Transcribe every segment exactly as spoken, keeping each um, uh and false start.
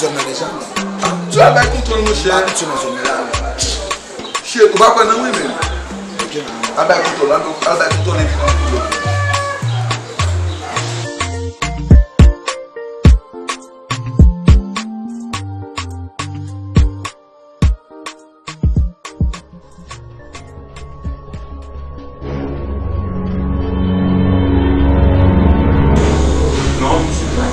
Zòn nan deja, non. Tu al bay kontwòl, monchè. M pa abitye nan zòn nan la, men. Shit, ou pa kwè nan mwen menm. Ok, man. Al bay kontwòl, al bay kontwòl epi kontwòl. Non, misye pa.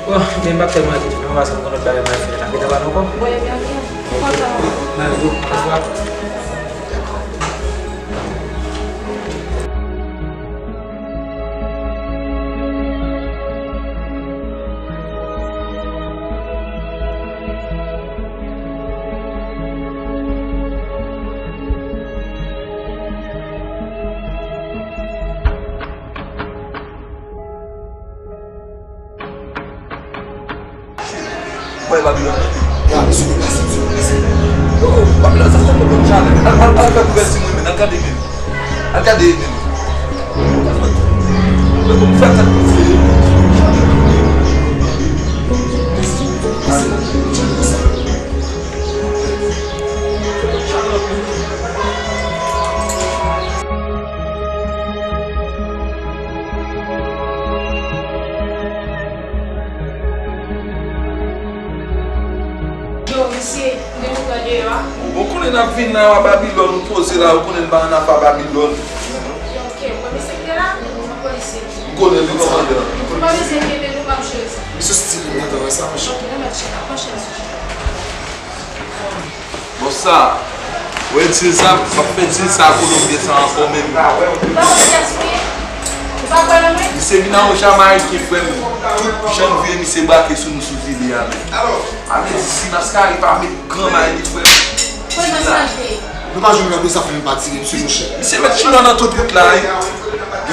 Bon, men m p ap tèlman rete tou non, paske m gen lòt bagay mwen fè la. Gentan pale ankò? Bon, ebyen, ok. Kontan. Nan jou, oswa. Mwen Babilòn. Ya, misye deplase, misye deplase. Yo, Babilòn, sa fè mwen konn chalè. Al, al, al fè kouvèti mwen, men, al gade, men. Al gade, men. Mwen konn fè tèt mwen fè. Yo, mesye, m gen lontan deyò a. Bon, konnen n ap vin la, a Babilòn, nou poze la, ou konnen n pa nan afa Babilòn. Yo, ok, ou wè mesye ki te la? Se yon polisye. M konnen li kòmandan. Ou pa bezwen enkyete nou, m ap jere sa. Misye stil li, m gentan wè sa, monchè. Ok, nou mèt chita, pran chèz ou. Bon, sa, ou wè dil sa, m ap fè dil sa a Kolonbyen sa ankò menm. Ou pa konn kiyès li ye? Ou pa kwè nan mwen? Misye vin anwo Jamayiken, frè m. Tout jan n vire, misye brake sou nou sou zile a menm. A vle di, si Mascara pa met gran may li, frè m. Kote Mascara te ye? Nou pa jwenn lòt de sa fè nou pa tire misye, monchè. Misye met chino nan tout wout la, wi.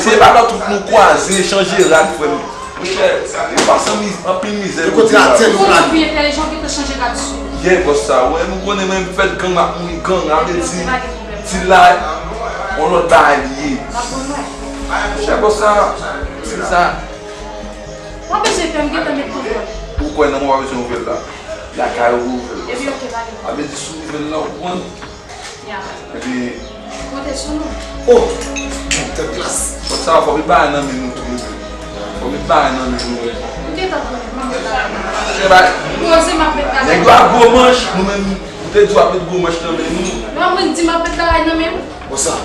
Se pa lòt wout nou kwaze, chanje rad, frè m. Monchè, nou pase anmi-, anpil mizè. Kote atè nou plane? Ou pi entèlijan, ou gentan chanje rad sou. Yeah, bòs sa, wè, nou konnen menm fèt gang ap mouri gang, a vle di, ti la, yon lòt bagay li ye. Monchè, bòs sa, ti sa. Ou pa bezwen pè, m gentan met kontwòl. Ou kwè nan mwen pa bezwen ouvè l la? Lakay ou ouvè l, bòs sa. Epi, ok, pa gen pwoblèm. A vle di, si w ouvè l la, ou konprann? Ya. Epi. Konte sou nou. Oh! Tèt klas. Fòk sa, fòk li bay nan men nou tou, wi. Fòk li bay nan men nou, wi. Ou gentan konnen, mwen bay. Se bay. Poze m ap met bagay. Nèg yo a gwo manch, nou menm, nou te di w ap met gwo manch nan men nou. Non, mwen di m ap met bagay nan men nou. Bon, sa.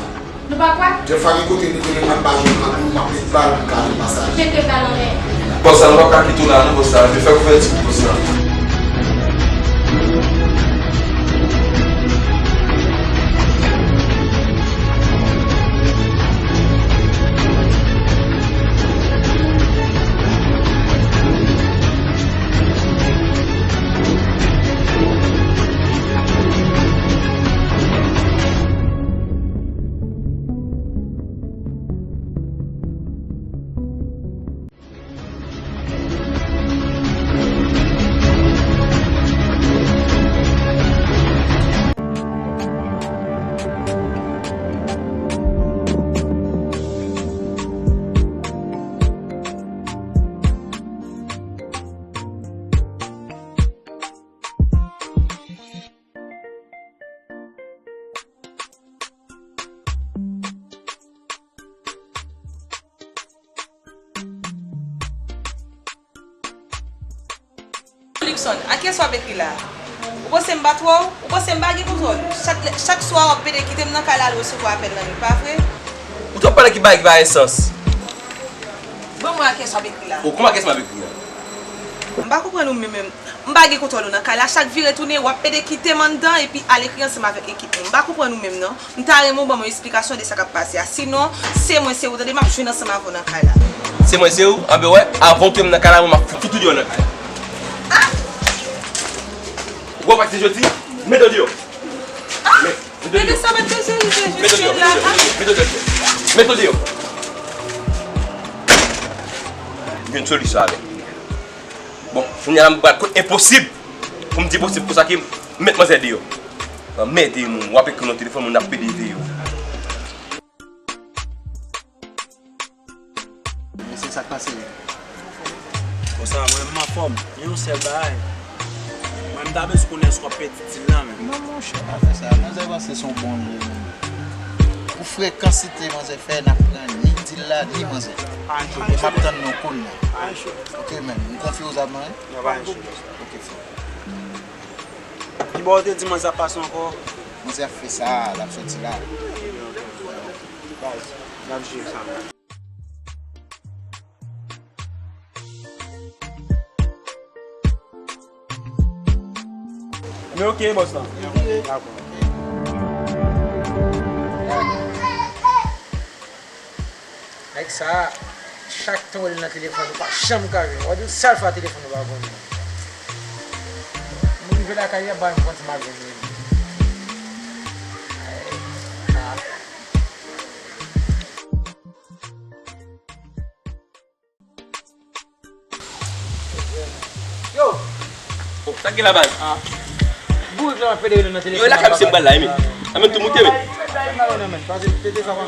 Nou pa kwè? Dèfwa gen kote nou te menm nan pa jwenn nan dou, m ap met bal pou m ka jwenn pasaj. Kete bal anlè. Bòs sa, nou p ap ka kite w la non, bòs sa. Vin fè kouvèti pou bòs sa. Luckson, a kiyès w ap ekri la a? Ou panse m pa t wè w? Ou panse m pa gen kontwòl ou? Chak lè, chak swa w ap pede kite m nan kay la al resevwa apèl nan li, pa vre? Ou twò pale ki bagay ki pa gen sans. Ban m wè a kiyès w ap ekri la a. O, kòman a kiyès m ap ekri la? M pa konprann ou menm, menm. M pa gen kontwòl ou nan kay la. Chak vire tounen, w ap pede kite m anndan epi al ekri ansanm avèk ekip mwen. M pa konprann ou menm, non. M ta renmen w ban mwen esplikasyon de sa k ap pase a. Sinon, se mwen, se ou, tande, m ap jwenn ansanm avè w nan kay la. Se mwen, se ou? Anben, w wè, avan w touye m nan kay la, mwen, m ap fout ou deyò nan kay la. Ah! Ou konprann sa k di jodi? Mete w deyò. Ah! Mete w deyò. Mete w deyò, mete w deyò, mete w deyò. Mete w deyò. M gen solisyon avè l. Bon, kounye a la, m pral kote enposib pou m di posib konsa ke m met manzè deyò. Anmède moun, w ap ekri nan telefòn, moun ap pede deyò. Sa k pase menm? Bon, sa, mwen, m anfòm. Men yon sèl bagay. Mwen, m ta bezwen konnen èske w ap pèdi stil la, menm. Non, monchè, pa fè sa. Manzè panse se yon bon nèg, menm. Pou frekansite manzè fè, n ap pran ni stil la, ni manzè. E m ap tann nou kounye a. Ok, menm. M konfye w zam nan, wi. Ok, frè. Ki bò w te di manzè ap pase ankò? Manzè ap fè sa, l ap soti la. Baz, n ap jere sa. Men ok, bòs la. Dakò. Nèg sa, chak tan w rele l nan telefòn, ou pa janm ka jwenn. W ap di l sèl fwa telefòn ou pa konnen. Mwen rive lakay li, ap ba m konti m ap jwenn li. Ay, ah. Yo! Oh, sa k gen la, baz? Ah. Bourik la, m ap pede rele nan telefòn. Yo, e lakay misye m pral la, wi, men. Ann men tou moute, men. Pase pete sa, pa m.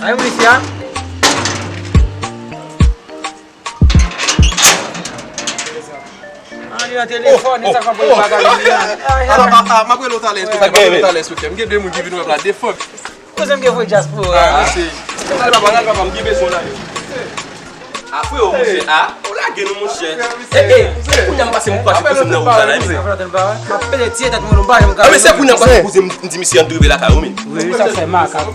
Ay, wi, fi a. Ah, li nan telefòn, li sa konprann bagay li an. Alò, a, a, m ap rele w talè, enspektè. M ap rele w talè, enspektè. M gen de moun ki vin wè m la, de fòk. Koze m gen voye dyaspora. Ah, mesye. Al papa, al papa, m gen bezwen w la. A, freo, monchè, a, ou lage nou, monchè. Eh, eh, kounye a m pase, m pase koze m nan wout la, la, men. M ap pede tiye tèt mwen, nou pa janm ka. Ah, men se kounye a m pase koze m, m di misye ann rive lakay ou, men. Wi, sa fè makak.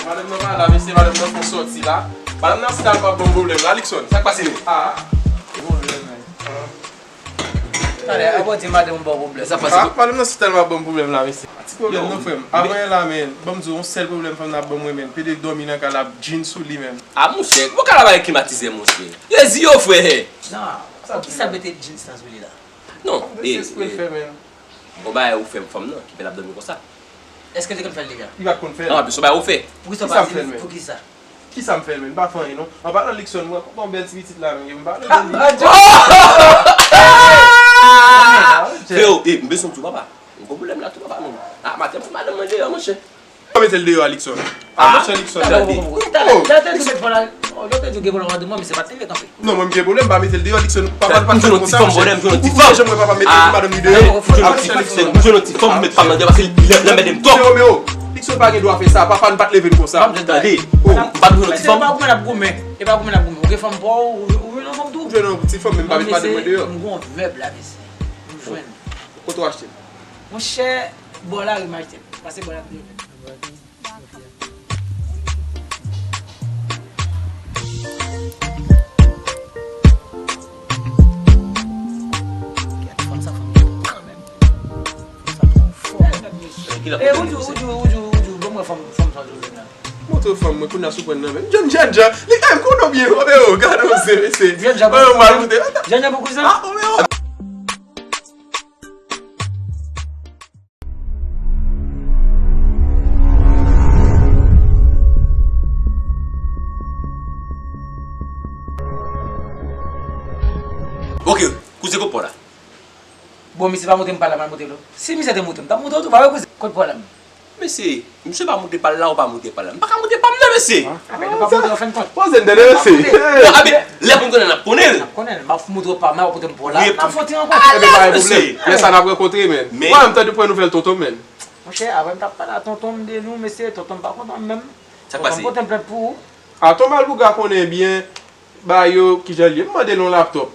Madanm nan pa la, mesye, madanm nan fon sòti la. Madanm nan se ta pa bon pwoblèm la, Likson. Sa k pase, men? Ah. Talè, a bon di madanm ou ba w pwoblèm. Sa pase. Ah, madanm nan se tèlman ban m pwoblèm la, mesye. Ti pwoblèm non, frè m. Avan yè la, men, ban m di w, yon sèl pwoblèm fanm nan ap ban mwen, men. Pede dòmi nan kay la, ap jeans sou li, men. Ah, monchè, bon, kay la pa gen klimatizè, monchè. Rezi yo, frè. Non, sa, kisa mete jeans lan sou li la? Non, e, e, bon, bagay ou fè fanm nan, ki fè l ap dòmi konsa. Èske l te konn fè l deja? Li pa t konn fè l. Non, epi se yon bagay ou fè. Poukisa w pa di m, poukisa? Kisa m fè l, men? M pa fè anyen, non. An palan Likson, mwen, kontan bèl ti pitit la, men, m pa vle. Freo, e, m bezwen w tou, papa. M gon pwoblèm la tou, papa, men. Ah, maten, m fout madanm mwen deyò, monchè. Ou mete l deyò, Likson. Ah, monchè, Likson. Tande. Lè te di w gen pwoblèm, madanm mwen, misye pa t leve kanpe. Non, mwen m gen pwoblèm, m pa mete l deyò, Likson. Papa l pa t fè l konsa, monchè. Ou wè jan mwen papa mete madanm li deyò. Ou jwenn yon ti fanm, ou met fanm nan deyò, paske li anmède m twòp. Romeo, Likson pa gen dwa fè sa, papa n pa t leve n konsa. Tande, ou pa t jwenn yon ti fanm. E pa goumen n ap goumen, e pa goumen n ap goumen. Ou gen fanm pa w, ou jwenn yon fanm tou. M jwenn yon ti fanm, men m pa met madanm mwen deyò. M gon vèb la, mesye. M jwenn. Kote w achte l? Monchè, bò lari m achte l. Pase bò lari m. E, ou di, ou di, ou di, ou di, ban mwen fanm, fanm sa w di w jwenn nan. Montre fanm mwen, kounye a sou pwen nan men. Jèn, jèn jan. Li, e, m konnen w byen, Romeo, gade w se, se. Jèn jan pou kouzen. Jèn jan pou kouzen. Ah, Romeo. Ok, kouzen, kot pa w la? Bon, misye pa montre m pa la, m al montre l. Si misye te montre m, m t ap montre w tou, pa vre, kouzen? Kot pa w la menm? Mesye, misye pa montre pa l la, ou pa montre pa l la. M pa ka montre pa m nan, mesye. Ah, ben, nou p ap montre an fen kont. Poze n tande, mesye. Bon, a ben, lè pou n konnen, n ap konnen l. N ap konnen l. M ap montre w pa m nan, w ap montre m pa w la. N ap fè yon ti rankont. Alèz, mesye. Lè sa n ap rankontre, men. Mwen, m tande pran nouvèl tonton m, men. Monchè, avè m t ap pale a tonton m de nou, mesye, tonton m pa kontan menm. Sa k pase? Tonton m pote m plent pou ou. A, Ton Malpougra konnen byen, ba yo, kijan l ye. M mande l yon laptòp.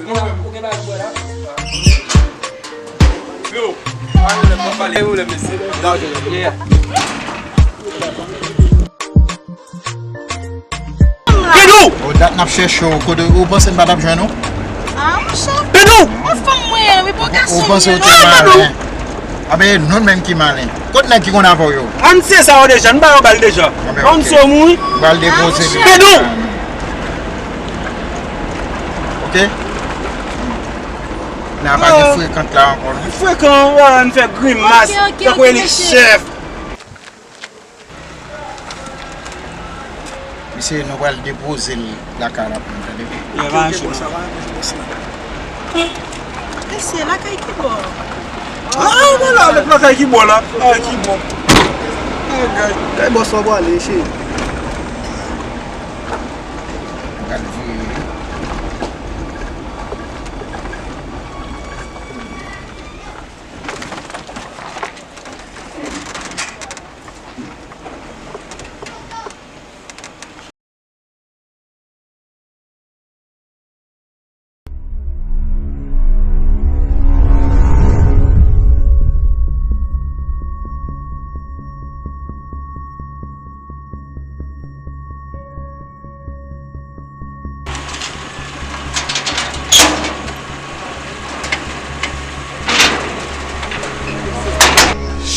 Ou gen bagay pou bwè la? Yo, pa gen lè, pa pale, ou lè, mesye. Yeah. Pedou! O, dat n ap chèche w, kote ou panse n pa t ap jwenn ou? Ah, monchè. Pedou! Ou fanm mwen, wi, bon gason. Ou panse ou te malen? Anben, nou menm ki malen. Kot nèg ki konn avè w yo? Ann se sa yo deja, n ba yo bal deja. Ann se yo mouri. Bal depoze. Pedou! Ok? N a pa gen frekan la ankò, non? Frekan, wè, n fè grimas, tankou elik chèf. Mesye, nou pral depoze l lakay la pou nou, tande. Mesye, lakay ki bò? Ah, vwala, met lakay ki bò la. Lakay ki bò. Kay bòs la pwale, cheri. Pral vire.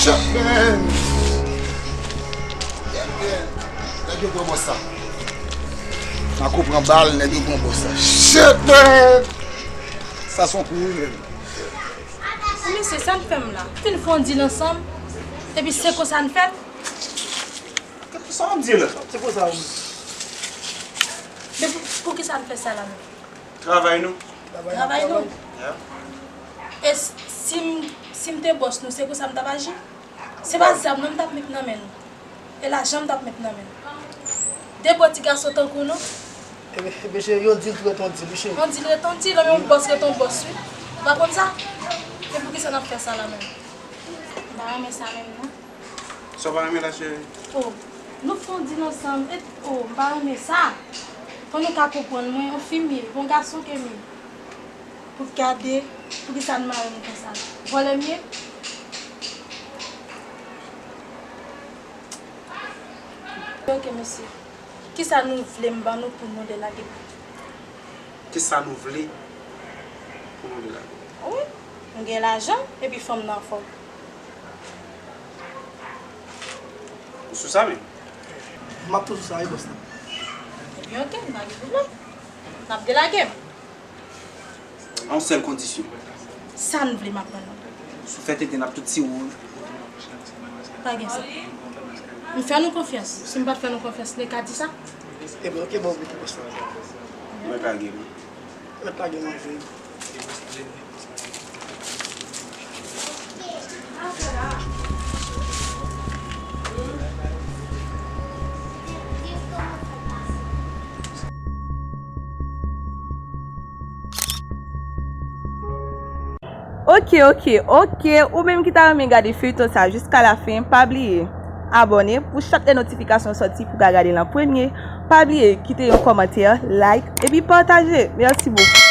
Shit, man! Yeah, man. Nèg yo pran bòs la. Marco pran bal, nèg yo pran bòs la. Shit, man! Sa se yon kou, wi, men. Mesye, sa n fè m la? Fin fè yon deal ansanm, epi se konsa n fè l? Sa w ap di la? Se konsa, wi. Men pou, poukisa n fè sa la menm? Travay nou. Travay nou. Yeah. E s-, si m, si m te bòs nou, se konsa m t ap aji? Se pa zam non m t ap met nan men nou. E lajan m t ap met nan men nou. De bò ti gason tankou nou. E, e, mesye, yon deal tou ret yon deal, mesye. Yon deal ret yon deal, yon bòs ret yon bòs, wi. Ou pa konn sa? E poukisa n ap fè sa la menm? M pa renmen sa menm non. Sa w pa renmen la, cheri? Oh, nou fè yon deal ansanm. E, oh, m pa renmen sa. Fò nou ka konprann mwen, yon fi m ye, yon gason ke m ye. Pou gade, poukisa n mare m konsa? Vòlè m ye? Ok, mesye. Kisa nou vle m ban nou pou nou delage m? Kisa nou vle pou nou delage? Wi, m gen lajan, epi fanm nan anfòm. Ou sou sa menm? M ap tou sou sa, wi, bòs la. Ebyen, ok, m pa gen pwoblèm. N ap delage m. A yon sèl kondisyon. Sa n vle m ap ban nou. Si w fè tenten, n ap tout tire w. Pa gen sa. M fè nou konfyans. Si m pa t fè nou konfyans, nou ka di sa? Ebyen, ok, bon, ok, bòs la. Mwen lage m. Mwen lage m, wi. Ok, ok, ok. Ou menm ki ta renmen gade feyton sa jiska lafen, pa bliye abòne pou chak lè notifikasyon sòti pou ka gade l an premye. Pa bliye kite yon kòmantè, like, epi pataje. Mèsi bokou.